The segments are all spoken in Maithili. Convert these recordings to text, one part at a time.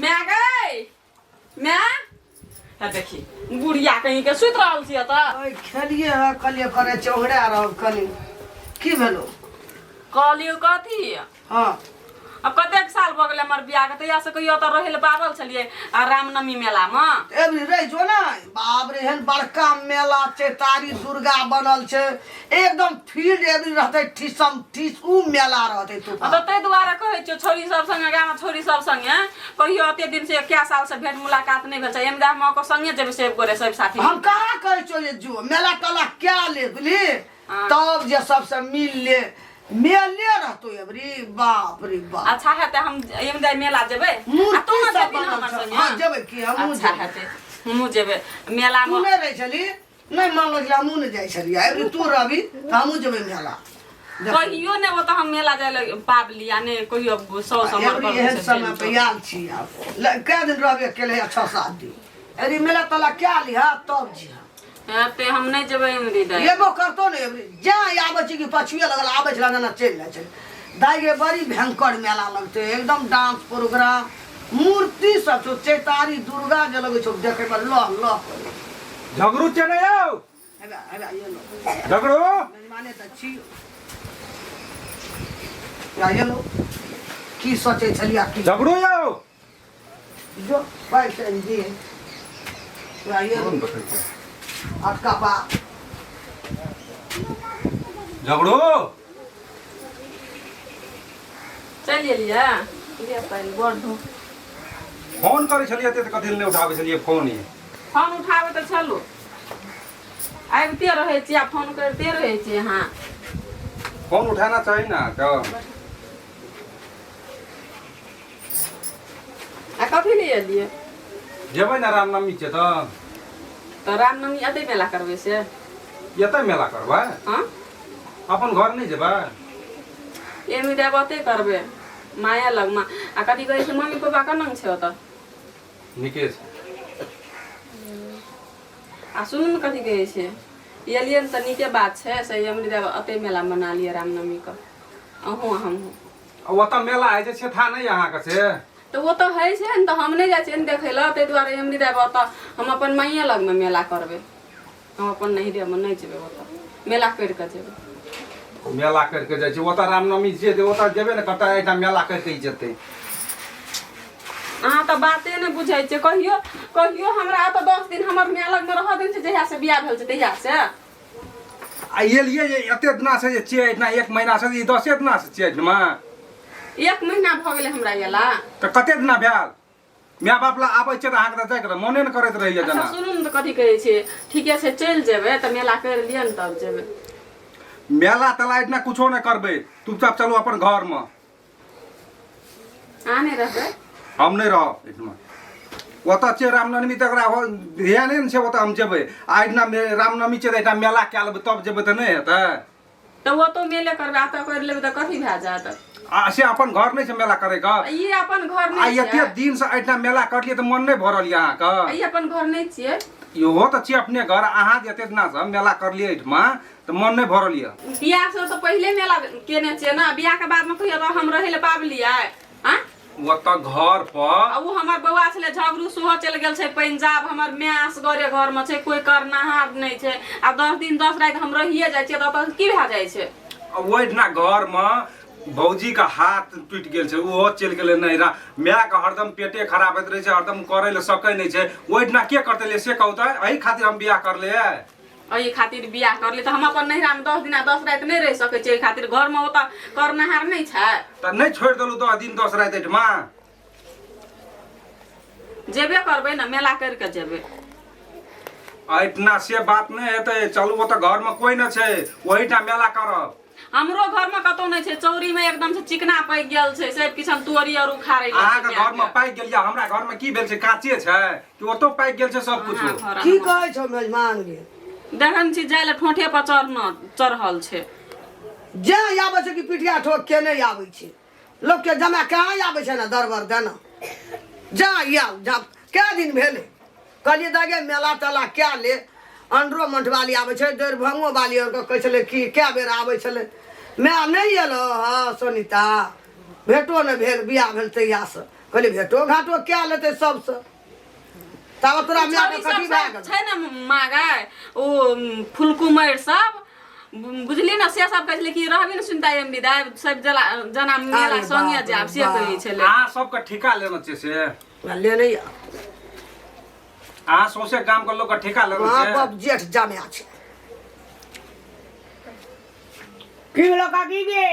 माय गै माय हे देखी बुढ़िया कहीं के सुति रहल छियै तऽ ओइ खेलिए हँ कहलिए कने चौंगड़ा रहब कनि की भेलो कहलियौ कथी हँ अब कतेक साल भऽ गेलै हमर बियाह के तहिया से कहियो ओतऽ रहै लए पागल छलियै आ रामनवमी मेलामे एबरी रहि जो ने बाप रे एहन बड़का मेला छै तारी दुर्गा बनल छै एकदम फील्ड एबरी रहतै ठीसम ठीस उ मेला रहतै तऽ तूफान ताहि दुआरे कहै छियौ छोरी सब संगे गाममे छोरी सब संगे कहियो एते दिन से कए साल से भेंट मुलाकात नहि भेल छै एमदा हम ओकर संगे जेबै सब गोरे सब साथी हम कहाँ कहै छियौ जे जो मेला तेला क्या ले बुझली हाँ। तब जे सबसे मिल ले मेले रहतो एबरी बाप रे बाप अच्छा हेतै हम एमदा मेला जेबै आ मूर्ति तू ने सब जेबही ने बनल हमर छै। संगे हाँ जेबै की हमहूँ अच्छा जेबै। हेतै हमहूँ जेबै मेलामे तू नहि रहै छली नहि मानलो छलै हमहूँ नहि जाइ छलियै एबरी तू रहबी तऽ हमहूँ जेबै मेला देखबै। कहियो ने ओतऽ हम मेला जाय लए पाबली आ ने कहियो सौ समर एबरी एहन समय पे आयल छी आब कए दिन रहबे अकेले 6-7 दिन एबरी मेला तेला क्या लिहा तब जिहा ते हम नहि जेबै एमरी दाइ एबो करतो ने एबरी जा आबै छी कि पछुए लगल आबै छला जेना चलि जाइ छलै दाइ गे बड़ी भयंकर मेला लगतै एकदम डांस प्रोग्राम मूर्ति सब छौ चैतारी दुर्गा जे लगै छौ देखैमे लह लह करै झगड़ू चले यौ हेबे हेबे एलो झगड़ू मेजबाने तऽ छी या एलो की सोचै छलियै की झगड़ू यौ जो पैसे दिए या एलो कोन देखै छै अटका पा झगड़ू चलि एलियै लिअ पानि बड़ धूप फोन करै छलियै तऽ कथी लए नहि उठाबै छलियै फोन ई फोन उठाबै तऽ छलू आबिते रहै छी आ फोन करिते रहै छी अहाँ फोन उठाना चाही ने अहाँके आ कथी लए एलियै जेबै ने रामनवमी छै तऽ तऽ रामनवमी एतै मेला करबै से एतै मेला करबै हँ अपन घर नहि जेबै एमे देब ओतै करबै माया लगमे आ कथी कहै छै मम्मी पापा केना छै ओतऽ नीके छै आ सुनू ने कथी कहै छै एलियै ने तऽ नीके बात छै से एमरी देब ओतै मेला मना लिअ रामनवमीके अहूँ आ हमहूँ आ ओतऽ मेला होइ छै से था नहि अहाँके से तऽ ओ तऽ होइ छै ने तऽ हम नहि जाइ छियै ने देखै लए ताहि दुआरे एमरी देब ओतऽ हम अपन माइए लगमे मेला करबै हम अपन नैहरेमे नहि जेबै ओतऽ मेला करि कऽ जेबै मेला करि कऽ जाइ छै ओतऽ रामनवमी छियै तऽ ओतऽ जेबै ने कतऽ एहिठाम मेला करि कऽ जेतै अहाँ तऽ बाते नहि बुझै छियै कहियो कहियो हमरा एतऽ 10 दिन हमर माय लगमे रहऽ देने छै जहियासँ बियाह भेल छै तहियासँ आ एलियै जे एते दिना से जे छियै एहिठिना एक महीना से ई दसे दिना से छियै एहिठिमा एक महीना भऽ गेलै हमरा गेला तऽ कते दिना भेल माय बाप लए आबै छै तऽ अहाँके तऽ जाइके तऽ मोने ने करैत रहैया अच्छा जेना सुनू ने तऽ कथी कहै छै ठीके छै चलि जेबै तऽ मेला करि लिअ ने तब जेबै मेला तेला एहिठिना कुछो नहि करबै चुपचाप चलू अपन घरमे अहाँ नहि रहबै हम नहि रहब एहिठिमा ओतऽ छियै रामनवमी तऽ ओकरा ध्याने ने छै ओतऽ हम जेबै आ एहिठिना रामनवमी छै तऽ एहिठाम मेला कए लेबै तब जेबै तऽ नहि हेतै तऽ ओतौ मेले करबै एतऽ करि लेबै तऽ कथी भए जायत आ से अपन घर नहि छै मेला करैके आ ई अपन घर आ नहि एते छियै दिन से एहिठाम मेला करलियै तऽ मन नहि भरल यऽ अहाँके आ ई अपन घर नहि छियै इहो तऽ छियै अपने घर अहाँ जे एते दिना से मेला करलियै एहिठमा तऽ मन नहि भरल यऽ बियाह से तऽ पहिले मेला केने छियै ने बियाह के बादमे कहियो तऽ हम रहै लए पाबलियै आँय ओतऽ घर पर आ ओ हमर बौआ छलै झगड़ू सेहो चलि गेल छै पंजाब हमर माय असगरे घरमे छै कोइ करनाहार नहि छै आ 10 दिन 10 राति हम रहिए जाइ छियै तऽ ओतऽ की भए जाइ छै ओहिठिना घरमे भौजीके हाथ टूटि गेल छै ओहो चलि गेलै नैहरा मायके हरदम पेटे खराब होइत रहै छै हरदम करै लए सकै नहि छै ओहिठिना के करतै ले से कहू तऽ एहि खातिर हम बियाह करले एहि खातिर बियाह करली तऽ हम अपन नैहरामे 10 दिन आ 10 राति नहि रहि सकै छियै एहि खातिर घरमे ओतऽ करनाहार नहि छै तऽ नहि छोड़ि देलहुँ 10 दिन 10 राति एहिठमा जेबे करबै ने मेला करि कऽ जेबै एहिठिना से बात नहि हेतै चलू ओतऽ घरमे कोइ नहि छै ओहिठाम मेला करब हमरो घरमे कतौ नहि छै चौरीमे एकदम से चिकना पाकि गेल छै सब किछु हम तोरी आर उखाड़ै लए अहाँके घरमे पाकि गेल यऽ हमरा घरमे की भेल छै काँचे छै कि ओतौ पाकि गेल छै सब कुछ की कहै छौ मेजमान गे देखन छी जाय लए ठोंठे पर चढ़ना चढ़ल छै जे आबै छै कि पिठिया ठोक के नहि आबै छै लोकके जमा कहाँ आबै छै ने दरबर देना जा आयल जा कए दिन भेलै कहलियै दागे मेला तेला कए ले अंडरो मंठवाली आबै छै दरभंगो वाली आरके कहै छलै कि कए बेर आबै छलै माय नहि एलो हँ सोनिता भेटो नहि भेल बियाह भेल तहियासँ कहलियै भेटो घाटो कए लेतै सबसँ ताबत तोरा मायके छौरी सब कथी भए गेल छै ने मागे ओ फुलकुमैर सब बुझली ने से सब कहै छलै कि रहबी ने सुनता एम विदाइ सब जला जना मेला अरे संगे बाप रे जायब से बाप। कहै छलै अहाँ सबके ठेका लेने छियै से ले नहि आ। अहाँ सौंसे गाम के लोग के ठेका लेने माँ छियै बाप जेठ जमाए छै की भेलो काकी गे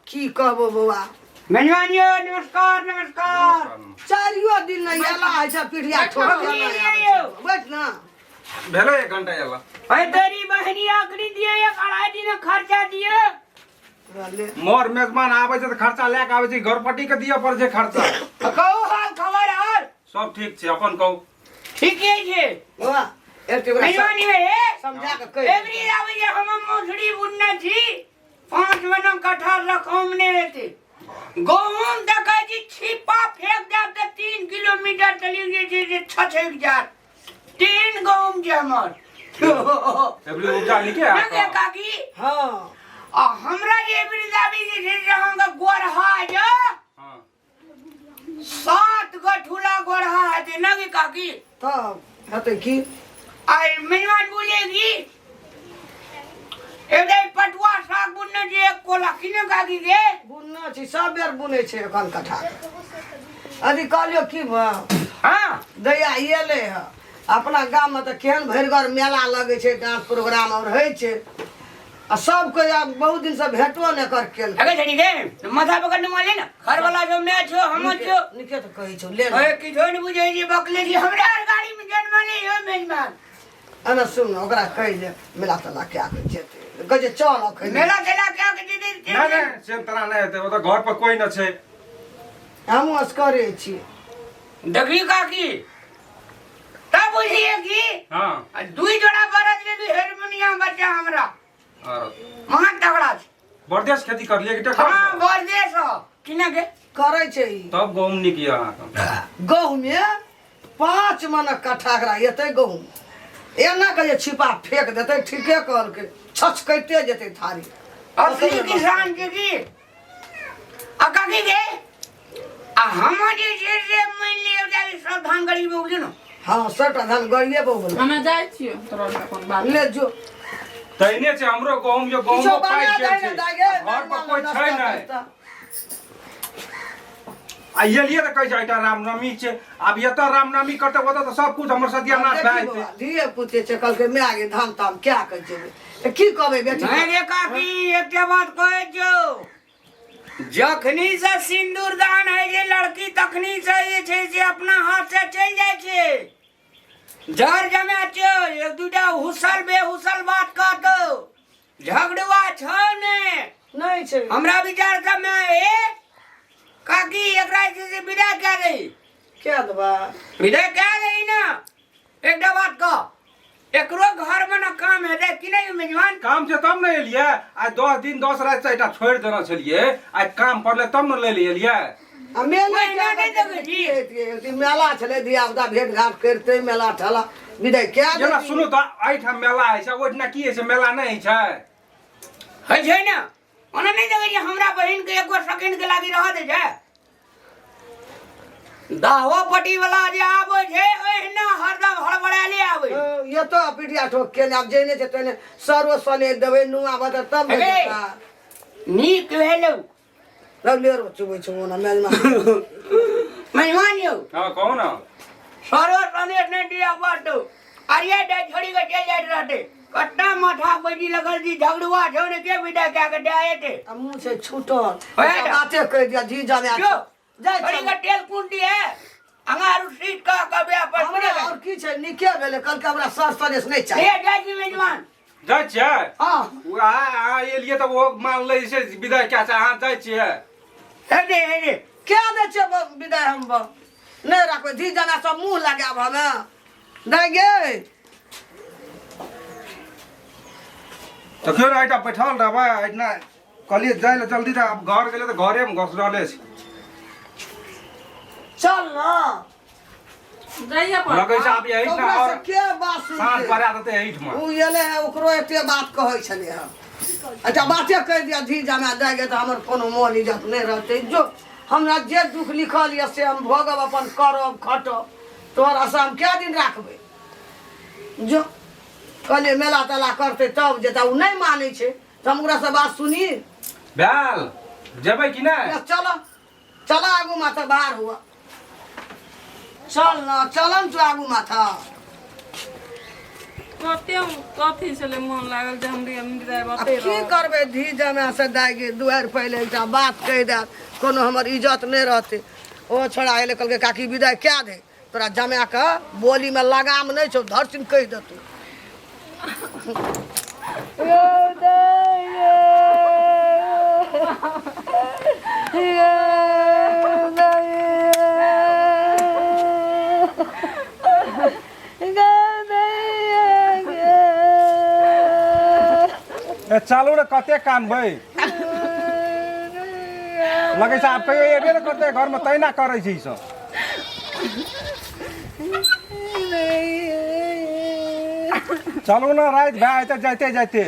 की कहबो बौआ मेजबान यौ नमस्कार नमस्कार चारियो दिन नहि एला होइ छै पीढ़िया ठोक बैठो। के बैठ ना भेलै एक घंटा एला अरे तेरी बहनी आखरी दिए एक अढ़ाई दिन खर्चा दिए ले। मोर मेजबान आबै छै तऽ खर्चा लए कऽ आबै छै घरपट्टी के दिअ पड़ै छै खर्चा कहो हाल खबर और सब ठीक छै अपन कहू ठीके छै बौआ एते ओकरा मेजबान यौ हे समझा कऽ कहि एवरी आबै जे हम मौसरी बुनने छी 5 महीना कटहर रकम नहि हेतै गहूँम देखै छी छिपा फेंक देब तऽ 3 किलोमीटर चलि जे छै से छछकि जायत 3 गहूँम छै हमर एबरी उपजा नीके नहि आयत गे काकी हँ आ हमरा जे एबरी दाबी जे छै से अहाँके गोरहा जे हँ 7 गठुला गोरहा हेतै ने गे काकी तब हेतै की आइ मेजबान बोलेगी एगो पटुआ साग बुनने छै एक कोला किने काकी गे बुनना छी सब बेर बुनै छै एखन कट्ठा अथी कहलियौ की बा हाँ दैया एलै हँ अपना गाममे तऽ केहन भरिगर मेला लगै छै डांस प्रोग्राम आओर होइ छै आ सबके आब बहुत दिनसँ भेटो नहि कर केल अगे छड़ी गे माथा पकड़ ने माले ना घर वाला जो मैं छो हम छो नीके तऽ कहै छौ ले ने। अरे किछो नहीं बुझै छी बकले छी हमरा आर गाड़ी में जन्म नहीं हो मेजबान एना सुन ने, ओकरा कहि दे मेला तेला कए कऽ जेतै कहै छै चल अखन मेला तेला क्या के दीदी नहि नहि से तोरा नहि हेतै ओतऽ घर पर कोई नहि छै हमहूँ असकरे छी देखी काकी तब बुझिए कि हँ आ दुई जोड़ा बरद लेली हारमोनियम बच्चा हमरा आरो महा तगड़ा छै बरदेश खेती करलियै कि ट्रैक्टर हाँ सँ? बरदेश ह किने के करै छै ई तब गहूम नीक यऽ अहाँके गहूँमे 5 मनक कट्ठा एकरा एतै गहूँम एना कऽ जे छिपा फेक देतै ठीके कहलकै छचकैते जेतै थारी असली किसान के की आ काकी के आ हम जे छै से मानि लिअ जे सब धान गरीब उपजू ने हाँ सबटा धान गड़िए बहु हमे जाइ छियै तोरा लग अपन बात ले जो तहिने छै हमरो गहूम जो किछो गहूमो बना पाकि दे गेल ने छै दाइ गे घर पर कोइ छै नाश्ता नहि तास्ता। आ एलियै तऽ कहै छै एहिठाम रामनवमी छै आब एतऽ रामनवमी करतै ओतऽ तऽ सब कुछ हमर सत्यानाश भए देखी जेतै बौआ, धिये पुते छै कहलकै माय गे धान ताम क्या कऽ जेबै तऽ की कहबै बेटी नहि रे काकी एकटा बात कहै छौ जखनी से सिन्दूर दान होइ छै लड़की तखनी से जे छै से अपना हाथ से चलि जाइ छै जर जमा छौ एक दूटा हुसल बेहुसल बात कहतौ झगड़ुआ छौ ने नहि छै हमरा विचार से मैं ए काकी एकरा जे छै से विदा कए दही क्या देबा विदा कए दही ना एकटा बात कह एकरो घर में ना काम हेतै कि नहीं मेजबान काम छै तब ने एलियै आइ 10 दिन 10 राति से एहिठाम छोड़ि देने छलियै आइ काम पड़लै तब ने लै लए एलियै आ मेला ओहिना नहि देखै छी। छी मेला छलै धिया पुता भेट घाट करिते मेला ठेला विदाइ कए जेना देतियै। सुनू तऽ एहिठाम मेला होइ छै ओहिठिना की होइ छै मेला नहि होइ छै होइ छै ने ओना नहि देखै छी हमरा बहिन के एगो सेकंड के लागी रह दै छै दाहो पटी वाला जे आबै छै ओहिना हरदम हड़बड़ायले आबै छै। ये तो पीठिया ठोक के आब जेने छै तेने सरो सने देबै नुआ बदर तब ने हे। जेता। नीक भेलौ रौ लेरो चुबै छौ ओना मेजमा मेहमान यौ हँ कहू ने सरो सने नहि दिया बाटो अरिया डे छोड़ी के चलि जाइत रहते कट्टा माथा बैठी लगल जी झगड़ुआ छौ ने के विदा कए के दए एते आ मुँह छै छूटल ओए एकटा ना। बाते कहि दिया जी जाने जो जाइ छोड़ी चल। के तेल कुन दिए अंगारू सीट का कबे पर हमरा और की छै नीके भेलै कहलकै हमरा सर सनेस नहि चाही हे जाइ छी मेजबान जाइ छियै हँ ओ अहाँ एलियै तऽ ओ मानलै से विदाइ कए छै अहाँ जाइ छियै हे दे हे दे क्या दै छियै विदाइ हम नहि राखबै धी जना सब मुँह लगायब हमे नहि गे तऽ क्यों एहिठाम बैठल रहबै एहिठिना कहलियै जाइ लए जल्दी तऽ आब घर गेलै तऽ घरेमे घुस रहले छै चल ना जाइए पर लगै छै आब एहिठिना ओकरा से आओर के बात साँझ सुनतै पड़ा देतै एहिठमा ओ एलै है ओकरो एते बात कहै छलै हँ अच्छा बाते कहि दिअ धी जाना दए गे तऽ हमर कोनो मोल इज्जत नहि रहतै जो हमरा जे दुख लिखल यऽ से हम भोगब, अपन करब खटब। तोहर आशा हम कए दिन राखबै? जो कहलियै मेला तेला करतै तब जेतै, ओ नहि मानै छै तऽ हम ओकरासँ बात सुनी। भेल जेबै कि नहि? चल चल आगू माथा बाहर हुआ, चल न चल न तू आगू माथा। कते कथी छलै मन लागल जे हमरी अमृता आब ओतै की रहब। करबै धी जमाए से दाइ गे, दुआरि पहिले एकटा बात कहि देत, कोनो हमर इज्जत नहि रहतै। ओ छोड़ा एलै, कहलकै काकी विदाइ कए दे, तोरा जमाए के बोलीमे लगाम नहि छौ, धरसिन कहि देतौ। ए चलू ने, कते कानबै? लगै छै आब कहियो एबे ने करतै घरमे, तहिना करै छै ई सब। चलू ने, राति भए जेतै जाइते जाइते।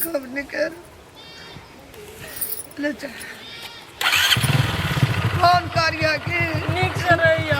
कब निकल ले चल, फोन करिए की नीक से रहिए।